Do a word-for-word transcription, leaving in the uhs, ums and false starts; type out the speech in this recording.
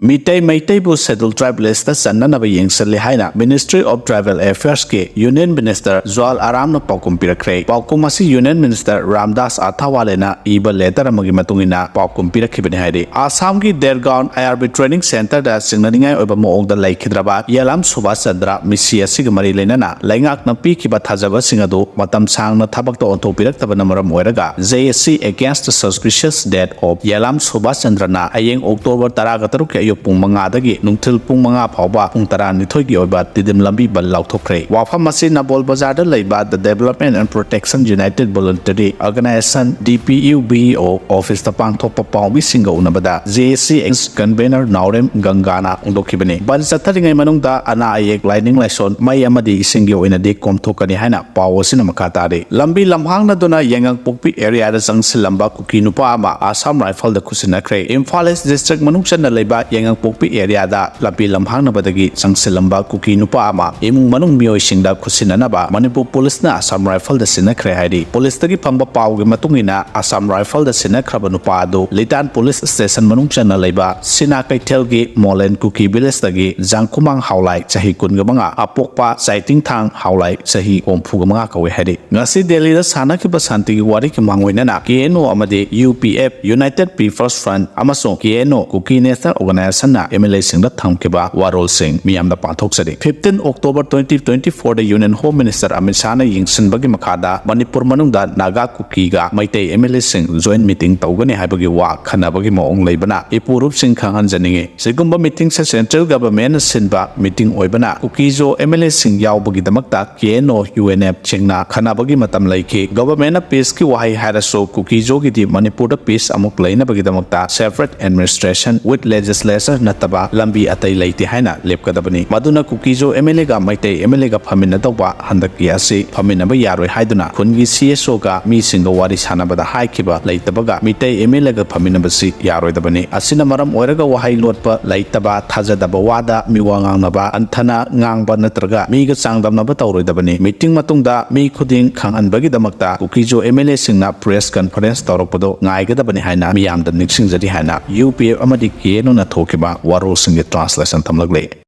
Meitei ꯃꯩꯇꯩꯕꯨ Scheduled Tribe list ꯆꯟꯅꯅꯕ ꯌꯦꯡꯁꯤꯜꯂꯤ ꯍꯥꯏꯅ Ministry of Tribal Affairs ꯀꯤ Union Minister ꯖꯨꯋꯥꯜ ꯑꯔꯥꯝꯅ ꯄꯥꯎꯈꯨꯝ ꯄꯤꯔꯛꯈ꯭ꯔꯦ꯫ ꯄꯥꯎꯈꯨꯝ ꯑꯁꯤ Union Minister ꯔꯥꯝꯗꯥꯁ ꯑꯊꯥꯋꯥꯂꯦꯅ ꯏꯕ letter ꯑꯃꯒꯤ ꯃꯇꯨꯡ ꯏꯟꯅ ꯄꯥꯎꯈꯨꯝ ꯄꯤꯔꯛꯈꯤꯕꯅꯤ ꯍꯥꯏꯔꯤ꯫ ꯑꯁꯥꯝꯒꯤ ꯗꯦꯔꯒꯥꯎꯟ I R B training centre ꯗ ꯆꯤꯡꯅꯅꯤꯡꯉꯥꯏ ꯑꯣꯏꯕ ꯃꯑꯣꯡꯗ ꯂꯩꯈꯤꯗ꯭ꯔꯕ ꯌꯦꯂꯥꯝ ꯁꯨꯕꯥꯁ ꯆꯟꯗ꯭ꯔ ꯃꯤꯁꯤ ꯑꯁꯤꯒ ꯃꯔꯤ ꯂꯩꯅꯅ ꯂꯩꯉꯥꯛꯅ ꯄꯤꯈꯤꯕ ꯊꯥꯖꯕꯁꯤꯡ ꯑꯗꯨ ꯃꯇꯝ ꯁꯥꯡꯅ ꯊꯕꯛꯇ ꯑꯣꯟꯊꯣꯛꯄꯤꯔꯛꯇꯕꯅ ꯃꯔꯝ ꯑꯣꯏꯔꯒ J A C against the suspicious death of ꯌꯦꯂꯥꯝ Subhas ꯆꯟꯗ꯭ꯔꯅ ꯍꯌꯦꯡ October ꯇꯔꯥꯒ ꯇꯔꯨꯛꯀꯤ ꯑꯌꯨꯛ ꯄꯨꯡ ꯃꯉꯥꯗꯒꯤ ꯅꯨꯡꯊꯤꯜ ꯄꯨꯡ ꯃꯉꯥ ꯐꯥꯎꯕ ꯄꯨꯡ ꯇꯔꯥꯅꯤꯊꯣꯏꯒꯤ ꯑꯣꯏꯕ ꯇꯤꯗꯤꯝ ꯂꯝꯕꯤ ꯕꯟ ꯂꯥꯎꯊꯣꯛꯈ꯭ꯔꯦ꯫ ꯋꯥꯐꯝ ꯑꯁꯤ ꯅꯝꯕꯣꯜ ꯕꯖꯥꯔꯗ ꯂꯩꯕ The Development and Protection United Voluntary Organization, D P U B O, office ꯇ ꯄꯥꯡꯊꯣꯛꯄ ꯄꯥꯎꯃꯤꯁꯤꯡꯒ ꯎꯅꯕꯗ J A C convener ꯅꯥꯎꯔꯦꯝ ꯒꯪꯒꯥꯅ ꯐꯣꯡꯗꯣꯛꯈꯤꯕꯅꯤ꯫ ꯕꯟ ꯆꯠꯊꯔꯤꯉꯩ ꯃꯅꯨꯡꯗ ꯑꯅꯥ ꯑꯌꯦꯛ, ꯂꯥꯏꯅꯤꯡ ꯂꯥꯏꯁꯣꯟ, ꯃꯩ ꯑꯃꯗꯤ ꯏꯁꯤꯡꯒꯤ ꯑꯣꯏꯅꯗꯤ ꯀꯣꯝꯊꯣꯛꯀꯅꯤ ꯍꯥꯏꯅ ꯄꯥꯎ ꯑꯁꯤꯅ ꯃꯈꯥ ꯇꯥꯔꯤ꯫ ꯂꯝꯕꯤ ꯂꯝꯍꯥꯡꯅꯗꯨꯅ ꯌꯥꯏꯉꯪꯄꯣꯛꯄꯤ area ꯗ ꯆꯪꯁꯤꯜꯂꯝꯕ ꯀꯨꯀꯤ ꯅꯨꯄꯥ ꯑꯃ Assam Rifle ꯗ ꯈꯨꯠꯁꯤꯟꯅꯈ꯭ꯔꯦ꯫ Imphal East district ꯃꯅꯨꯡ ꯆꯟꯅ ꯂꯩꯕ ꯌꯥꯏꯉꯪꯄꯣꯛꯄꯤ area ꯗ ꯂꯝꯕꯤ ꯂꯝꯍꯥꯡꯅꯕꯗꯒꯤ ꯆꯪꯁꯤꯜꯂꯝꯕ ꯀꯨꯀꯤ ꯅꯨꯄꯥ ꯑꯃ ꯏꯃꯨꯡ ꯃꯅꯨꯡ ꯃꯤꯑꯣꯏꯁꯤꯡꯗ ꯈꯨꯠꯁꯤꯟꯅꯅꯕ ꯃꯅꯤꯄꯨꯔ ꯄꯨꯂꯤꯁꯅ Assam Rifle ꯗ ꯁꯤꯟꯅꯈ꯭ꯔꯦ ꯍꯥꯏꯔꯤ꯫ ꯄꯨꯂꯤꯁꯇꯒꯤ ꯐꯪꯕ ꯄꯥꯎꯒꯤ ꯃꯇꯨꯡ ꯏꯟꯅ Assam Rifle ꯗ ꯁꯤꯟꯅꯈ꯭ꯔꯕ ꯅꯨꯄꯥ ꯑꯗꯨ ꯂꯤꯇꯥꯟ ꯄꯨꯂꯤꯁ ꯁ꯭ꯇꯦꯁꯟ ꯃꯅꯨꯡ ꯆꯟꯅ ꯂꯩꯕ ꯁꯤꯅꯥ ꯀꯩꯊꯦꯜꯒꯤ ꯃꯣꯂꯦꯟ ꯀꯨꯀꯤ ꯚꯤꯂꯦꯖꯇꯒꯤ ꯖꯥꯡꯈꯨꯃꯥꯡ ꯍꯥꯎꯂꯥꯏ, ꯆꯍꯤ ꯀꯨꯟꯒ ꯃꯉꯥ, ꯑꯄꯣꯛꯄ ꯆꯥꯏꯇꯤꯡꯊꯥꯡ ꯍꯥꯎꯂꯥꯏ, ꯆꯍꯤ ꯍꯨꯝꯐꯨꯒ ꯃꯉꯥ ꯀꯧꯏ ꯍꯥꯏꯔꯤ꯫ ꯉꯁꯤ ꯗꯦꯜꯂꯤꯗ ꯁꯥꯟꯅꯈꯤꯕ ꯁꯥꯟꯇꯤꯒꯤ ꯋꯥꯔꯤꯒꯤ ꯃꯥꯡꯑꯣꯏꯅꯅ K N O ꯑꯃꯗꯤ U P F, United People's Front, ꯑꯃꯁꯨꯡ K N O, Kuki National Organization ꯅ M L A ꯁꯤꯡꯗ ꯊꯝꯈꯤꯕ ꯋꯥꯔꯣꯜꯁꯤꯡ ꯃꯤꯌꯥꯝꯗ ꯄꯥꯡꯊꯣꯛꯆꯔꯤ꯫ Fifteen October twenty twenty-four ꯗ Union Home Minister ꯑꯃꯤꯠ ꯁꯥꯍꯅ ꯌꯦꯡꯁꯤꯟꯕꯒꯤ ꯃꯈꯥꯗ ꯃꯅꯤꯄꯨꯔ ꯃꯅꯨꯡꯗ Naga, ꯀꯨꯀꯤꯒ Meitei M L A ꯁꯤꯡ joint meeting ꯇꯧꯒꯅꯤ ꯍꯥꯏꯕꯒꯤ ꯋꯥ ꯈꯟꯅꯕꯒꯤ ꯃꯑꯣꯡ ꯂꯩꯕꯅ ꯏꯄꯨꯔꯨꯞꯁꯤꯡ ꯈꯪꯍꯟꯖꯅꯤꯡꯏ꯫ ꯁꯤꯒꯨꯝꯕ meeting ꯁꯦ central government ꯅ ꯁꯤꯟꯕ meeting ꯑꯣꯏꯕꯅ ꯀꯨꯀꯤꯖꯣ M L A ꯁꯤꯡ ꯌꯥꯎꯕꯒꯤꯗꯃꯛꯇ K N O, U N F ꯁꯤꯡꯅ ꯈꯟꯅꯕꯒꯤ ꯃꯇꯝ ꯂꯩꯈꯤ꯫ Government ꯅ peace ꯀꯤ ꯋꯥꯍꯩ ꯍꯥꯏꯔꯁꯨ ꯀꯨꯀꯤꯖꯣꯒꯤꯗꯤ ꯃꯅꯤꯄꯨꯔꯗ peace ꯑꯃꯨꯛ ꯂꯩꯅꯕꯒꯤꯗꯃꯛꯇ separate administration with legislature ꯅꯠꯇꯕ ꯂꯝꯕꯤ ꯑꯇꯩ ꯂꯩꯇꯦ ꯍꯥꯏꯅ ꯂꯦꯞꯀꯗꯕꯅꯤ꯫ ꯃꯗꯨꯅ ꯀꯨꯀꯤꯖꯣ M L A ꯒ ꯃꯩꯇꯩ M L A ꯒ ꯐꯝꯃꯤꯟꯅꯗꯧꯕ ꯍꯟꯗꯛꯀꯤ ꯑꯁꯤ ꯐꯝꯃꯤꯟꯅꯕ ꯌꯥꯔꯣꯏ ꯍꯥꯏꯗꯨꯅ ꯈꯨꯟꯒꯤ C S O ꯒ ꯃꯤꯁꯤꯡꯒ ꯋꯥꯔꯤ ꯁꯥꯟꯅꯕꯗ ꯍꯥꯏꯈꯤꯕ ꯂꯩꯇꯕꯒ ꯃꯤꯇꯩ M L A ꯒ ꯐꯝꯃꯤꯟꯅꯕꯁꯤ ꯌꯥꯔꯣꯏꯗꯕꯅꯤ꯫ ꯑꯁꯤꯅ ꯃꯔꯝ ꯑꯣꯏꯔꯒ ꯋꯥꯍꯩ ꯂꯣꯠꯄ ꯂꯩꯇꯕ, ꯊꯥꯖꯗꯕ ꯋꯥꯗ ꯃꯤꯋꯥ ꯉꯥꯡꯅꯕ, ꯍꯟꯊꯅ ꯉꯥꯡꯕ ꯅꯠꯇ꯭ꯔꯒ ꯃꯤꯒ ꯆꯥꯡꯗꯝꯅꯕ ꯇꯧꯔꯣꯏꯗꯕꯅꯤ꯫ Meeting ꯃꯇꯨꯡꯗ ꯃꯤ ꯈꯨꯗꯤꯡ ꯈꯪꯍꯟꯕꯒꯤꯗꯃꯛꯇ ꯀꯨꯀꯤꯖꯣ M L A ꯁꯤꯡꯅ press conference ꯇꯧꯔꯛꯄꯗꯨ ꯉꯥꯏꯒꯗꯕꯅꯤ ꯍꯥꯏꯅ ꯃꯤꯌꯥꯝꯗ ꯅꯤꯡꯁꯤꯡꯖꯔꯤ ꯍꯥꯏꯅ U P F ꯑꯃꯗꯤ K N O ꯅ ꯊꯣꯛ ꯊꯣꯛꯈꯤꯕ ꯋꯥꯔꯣꯜꯁꯤꯡꯒꯤ translation ꯊꯝꯂꯛꯂꯤ꯫